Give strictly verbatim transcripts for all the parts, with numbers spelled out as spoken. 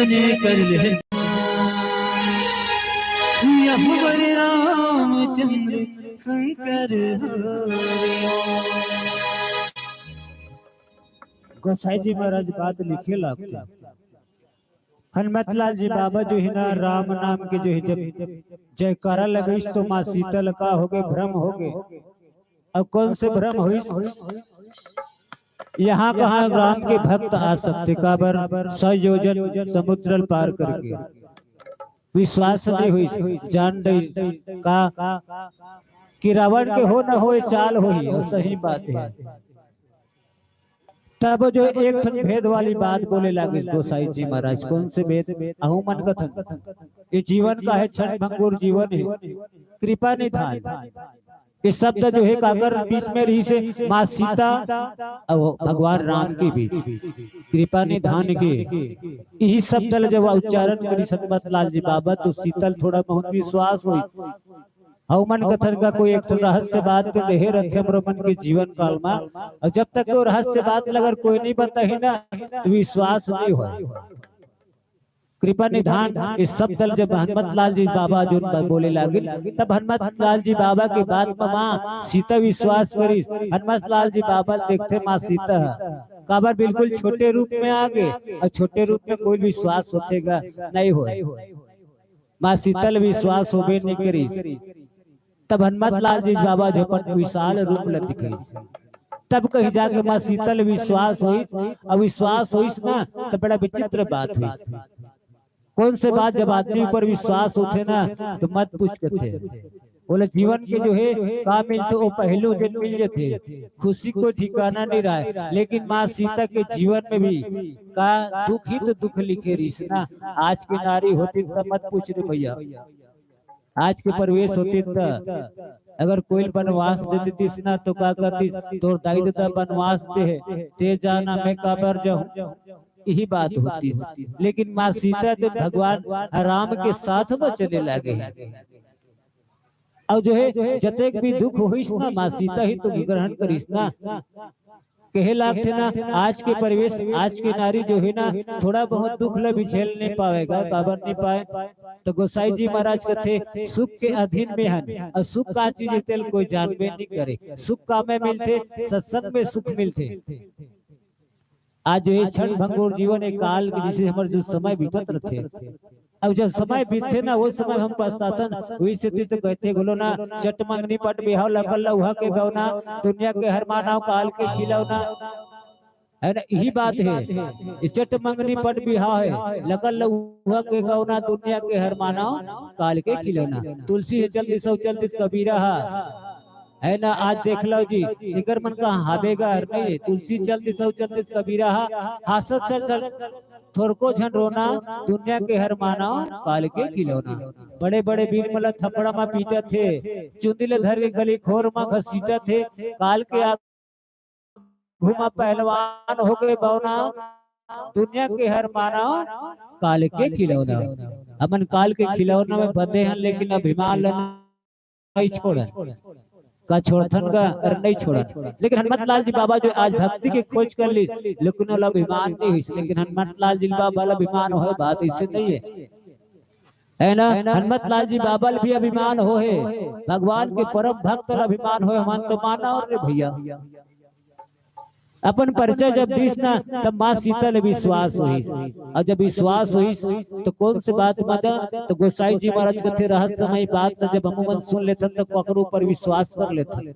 ने कर ले। यह वर रामचंद्र शंकर हरि। गोसाई जी महाराज बात लिखे लागथे। हनुमत लाल जी बाबा जो है ना, राम नाम के जो है, जब जयकारा लगइस तो माँ सीता ल का होगे, भ्रम होगे। अब कौन से भ्रम होइस? यहाँ कहाँ राम के भक्त आ सकथे, काबर सौ योजन समुद्र ल पार करके। विश्वास नहीं होइस, जान डरिस का कि रावण के हो न होए चाल होही, अउ सही बात हे। तब जो एक ठन भेद वाली बात बोले लागिस गोसाई जी महाराज। कौन से भेद? अहू मन कथन, ये जीवन का है, क्षण भंगुर जीवन है, कृपा निधान। ये शब्द जो है काकर बीच में रहिस हे? माँ सीता अउ भगवान राम के बीच कृपा निधान के इही शब्द ल जब उच्चारण करिस हनुमत लाल जी बाबा, तो सीता ल थोड़ा बहुत विश्वास होइस। अउ मन कथन का कोई एक ठन रहस्य बात के देहे रखे हमरो मन के जीवन काल मा, अउ जब तक वो रहस्य बात ल अगर कोई नहीं बताही ना, तो विश्वास नहीं होय। कृपा निधान, ये शब्द ल जब हनुमत लाल जी बाबा जो ब-, बोले लागिन, तब हनुमत लाल जी बाबा के बात म माँ सीता विश्वास करिस। हनुमत लाल जी बाबा ल देखथे माँ सीता ह, काबर बिल्कुल छोटे रूप में आगे, अउ छोटे रूप में कोई विश्वास होथे गा? नहीं होय। माँ सीता ल विश्वास होबे नहीं करिस। तब हनुमत लाल जी बाबा जो अपन विशाल रूप ल दिखइस, तब कहीं जाके माँ सीता ल विश्वास होइस। अउ विश्वास होइस ना, तो बड़ा विचित्र बात होइस। कौन से बात, जब आदमी ऊपर विश्वास होथे ना, तो मत पूछ कथे। ओला जीवन के जो है का मिलथे, वो पहलू दिन मिल जथे। खुशी कोई ठिकाना नहीं रहा है, लेकिन माँ सीता के जीवन में भी का दुख ही तो दुख लिखे रहिस ना। आज के नारी होतिस त मत पूछ रे भैया, आज के प्रवेश होतिस त अगर कोई ल बनवास दे देतिस ना, तो का कहतिस, तोर दाई ददा बनवास दे हे, ते जाना, मैं काबर जाहूँ, यही बात होतिस। लेकिन माँ सीता तो भगवान राम के साथ में चले लागे हे। अउ जो है, जतेक भी दुख होइस ना, माँ सीता ही तो ग्रहण करिस ना। कहे लागथे ना, आज के परिवेश, आज के नारी जो है ना, थोड़ा बहुत दुख ल भी झेल नहीं पावेगा, काबर नहीं पाए? तो गोसाई जी महाराज कथे, सुख के अधीन में हन, अउ सुख का चीज हे तेल कोई जानबे नहीं करे। सुख का में मिलथे? सत्संग में सुख मिलथे। आज जो ये क्षण भंगुर जीवन, एक काल के जैसे हमर जो समय बीतत रथे, अब जब समय बीतथे ना, वो समय हम पछताथन। वही सेती तो कहथे घलो ना, चट मंगनी पट बिहाव, लकल लउहा के गौना, दुनिया के हर मानव काल के खिलौना। है ना, यही बात है। ये चट मंगनी पट बिहाव है, लकल लउहा के गौना, दुनिया के हर मानव काल के खिलौना। तुलसी हे चल दिस अउ चल दिस कबीरा हा, है ना, आज देख लो जी, एकर मन का हावे गा हर नहीं, तुलसी चल दिस अउ चल दिस कबीरा हा, हासत चल चल, थोरको झन रोना, दुनिया के हर मानव काल के खिलौना। बड़े बड़े वीर मन ल थपड़ा म पीटत हे, चुंदी ल धर के गली खोर म घसीटत हे, काल के आगू म पहलवान हो गए बौना, दुनिया के हर मानव काल के खिलौना। हमन काल के खिलौना में बंधे हन, लेकिन अभिमान ल नहीं छोड़न। का छोड़थन गा? अरे नहीं छोड़न। लेकिन हनुमत लाल जी बाबा जो आज भक्ति के खोज कर लिस, लेकिन ओला अभिमान नहीं होइस, लेकिन हनुमत लाल जी बाबा ल अभिमान होय, बात ऐसे नहीं है, है ना? हनुमत लाल जी बाबा ल भी अभिमान होहे, भगवान के परम भक्त ल अभिमान होहे, हमन तो मानव रे भैया। अपन परिचय जब दिस ना, तब माँ सीता ल विश्वास होइस, अउ जब विश्वास होइस, तो कौन से बात म दा? तो गोसाई जी महाराज कथे, रहस्यमय बात ल जब हमू मन सुन लेथन, तो ककरो ऊपर विश्वास कर लेथन।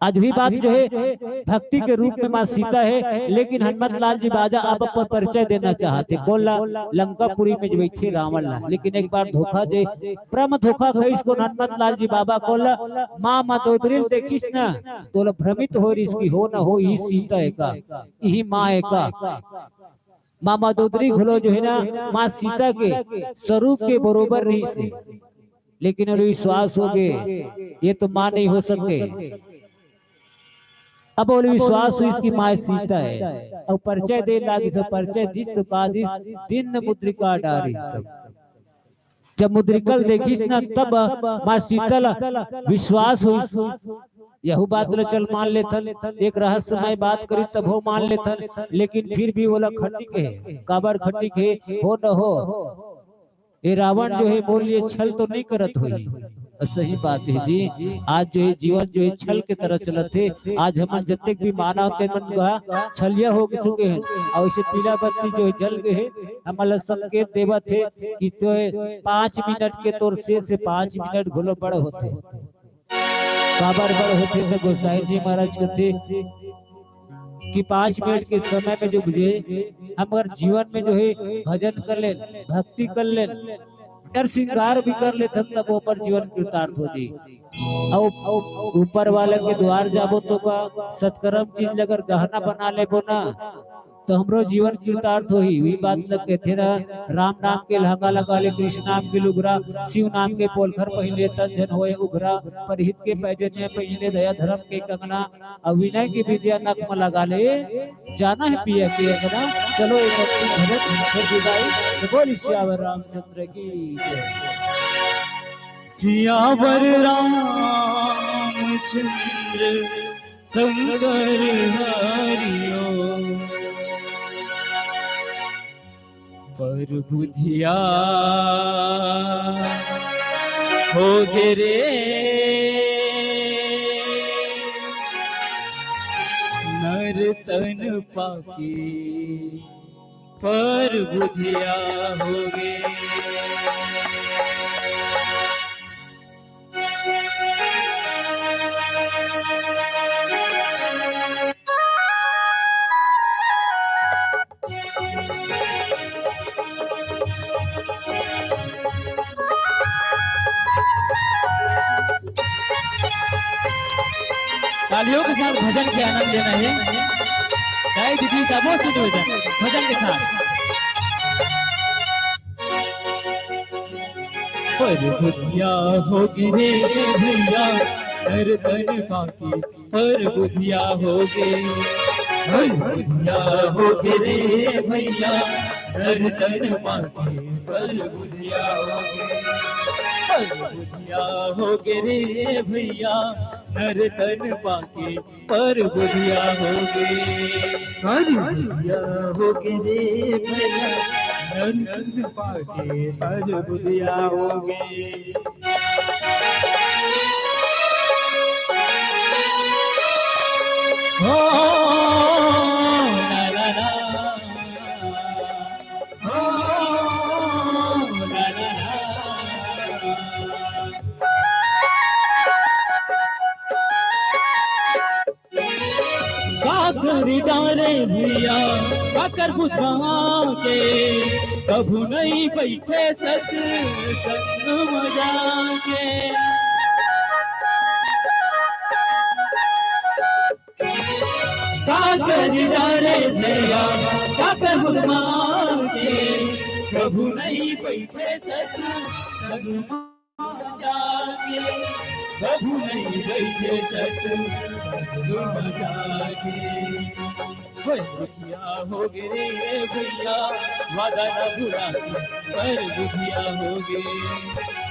आज भी बात जो है भक्ति के रूप में माँ सीता है, लेकिन हनुमत लाल जी बाबा अब अपन परिचय देना चाहथे। कौन ला? लंकापुरी में जो बैठे रावण ला। लेकिन एक बार धोखा दे, परम धोखा खाइस कोन? हनुमत लाल जी बाबा। कौन ला? माँ मंदोदरी ल देखिस ना, तो ओला भ्रमित हो रहिस कि हो न हो, इही सीता हे का, इही माँ हे का। माँ मंदोदरी घलो जो है ना, माँ सीता के स्वरूप के बरोबर रहिस हे, लेकिन ओला विश्वास हो गे, ये तो माँ नहीं हो सके। अब ओला विश्वास होइस कि माँ सीता हे, अउ परिचय दे लागिस, परिचय दिस तो का दिस, दीन मुद्रिका डारिन। जब मुद्रिका ल देखिस न, तब माँ सीता ल विश्वास होइस। यहू बात ल चल मान लेथन, एक रहस्यमय बात करी तभो मान लेथन, लेकिन फिर भी ओला खटिक हे। काबर खटिक हे? हो न हो, ये रावण जो है मोर लिए छल तो नहीं करत होही। सही बात है जी, आज जो है जीवन जो है छल के तरह चलत है। आज हमन जतेक भी मानव ते मन का छलिया हो चुके हैं, और इसे पीला बत्ती जो है जल गए है, हमन ला संकेत देवत है कि तो है पाँच मिनट के तोर से, से पाँच मिनट घलो बड़ होथे। काबर बड़ होथे त गोसाई जी महाराज कहथे कि पाँच मिनट के समय में जो बुझे, हम अगर जीवन में जो है भजन कर लेन, भक्ति कर लेन, नर श्रृंगार भी कर लेथन, तब ओकर जीवन कृतार्थ हो जाई। अउ ऊपर वाला के द्वार जाबो तो का सत्कर्म चीज ल अगर गहना बना लेबो ना, तो हमरो जीवन कृतार्थ होही। वही बात ल कहथे ना, राम नाम के लहंगा लगा ले, कृष्ण नाम के लुगरा, शिव नाम के पोलखर पहिन ले, तन झन होए उघरा, परहित के पैजनिया पहिन ले, दया धर्म के कंगना, अउ विनय के विद्या नख म लगा ले, जाना है पिया के अंगना। चलो एक भक्ति भजन, फिर विदाई। तो बोल सियावर रामचंद्र की जय। सियावर रामचंद्र शंकर हरिओ। पर बुधिया हो गे रे नर तन पाके, पर बुधिया हो गे। तालियों के साथ भजन के आनंद लेना है। दाई दीदी सबो सुन भजन, भजन के साथ। पर बुधिया हो गे रे भैया, नर तन पाके, पर बुधिया हो गे। पर बुधिया हो गे रे भैया, नर तन पाके, पर बुधिया हो गे। पर बुधिया हो गे रे भैया, नर तन पाके, पर बुधिया हो गे। पर बुधिया हो गे रे भैया, नर तन पाके, पर बुधिया हो गे। हो, ला, ला, ला। हो, ला, ला, ला। का करी डारे भैया, का करबू धाके, कभू नहीं बैठे सत संग मजा के। का करी डारे भैया, का करबू धाके, कभू नहीं बैठे सत संग जाके, कभू नहीं बैठे सत मजा के। होए बुधिया हो गे रे भैया, वादा ना भुला के, पर बुधिया हो गे।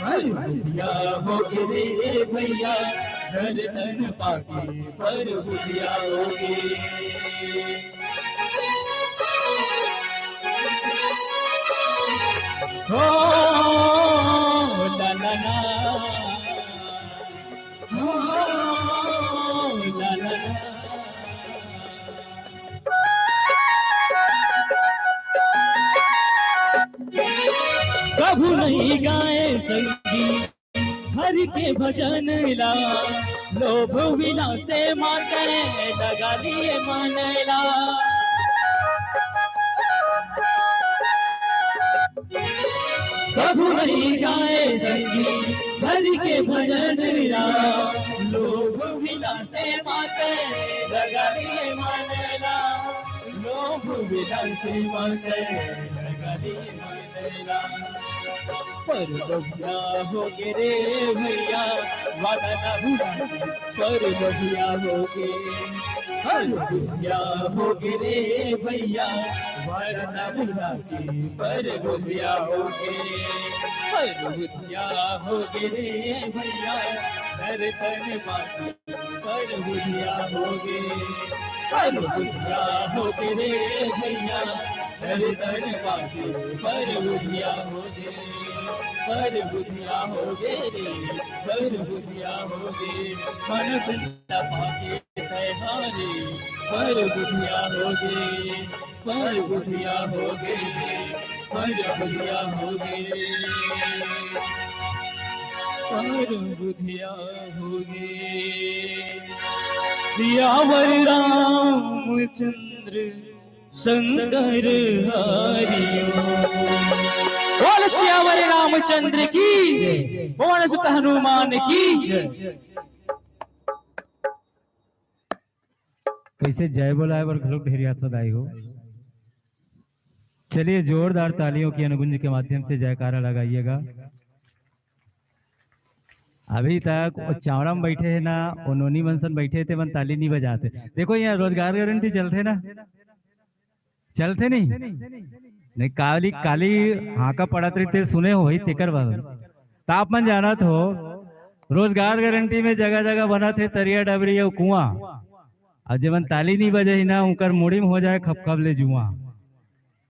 पर बुधिया हो गे रे भैया, नर तन पाके, पर बुधिया हो गे। हो, ला, ला, ला। हो, ला, ला, ला। कभू नहीं गाए संगी हरि के भजन ला, लोभ विलासे माते लगा लिए मन ला। कभू नहीं गाए संगी हरि के भजन ला, लोभ विलासे माते लगा लिए मन ला। लोभ विलासे माते लगा लिए मन ला। पर लोभिया हो गे रे भैया, वादा ना भुला के, पर लोभिया हो गे। पर लोभिया हो गे रे भैया, मरना बुढ़ा के पर बुधिया होगे, पर बुधिया होगे रे भैया, धर तन बाकी पर बुधिया होगे, पर बुधिया होगे रे भैया, धर तन बाकी पर बुधिया होगे, पर बुधिया होगे रे, पर बुधिया होगे, मन बिंदा पाके तैहारी, पर बुधिया होगे, पर बुधिया होगे, पर बुधिया होगे, पर बुधिया होगे। सियावर रामचंद्र शंकर हरिओ। बोल सियावर रामचंद्र की, पवन सुत हनुमान की। कैसे जय बोलाए बर घलोक ढेरियाथो दाई हो। चलिए, जोरदार तालियों की अनुगुंज के माध्यम से जयकारा लगाइएगा। अभी तक वो चावड़ा में बैठे हैं ना, वो नोनी मनसन बैठे थे, मन ताली नहीं बजाते। देखो, यहाँ रोजगार गारंटी चलते ना, चलते नहीं, नहीं, काली, काली हाका पड़त रहिथे, सुने हो, वही तेकर बात। त आप मन जानत हो, रोजगार गारंटी में जगह जगह बनत हे तरिया, डबरी अउ कुआं। अउ जेमन ताली नहीं बजाही ना, उनकर मुड़ी में हो जाए खपखप ले जुआं।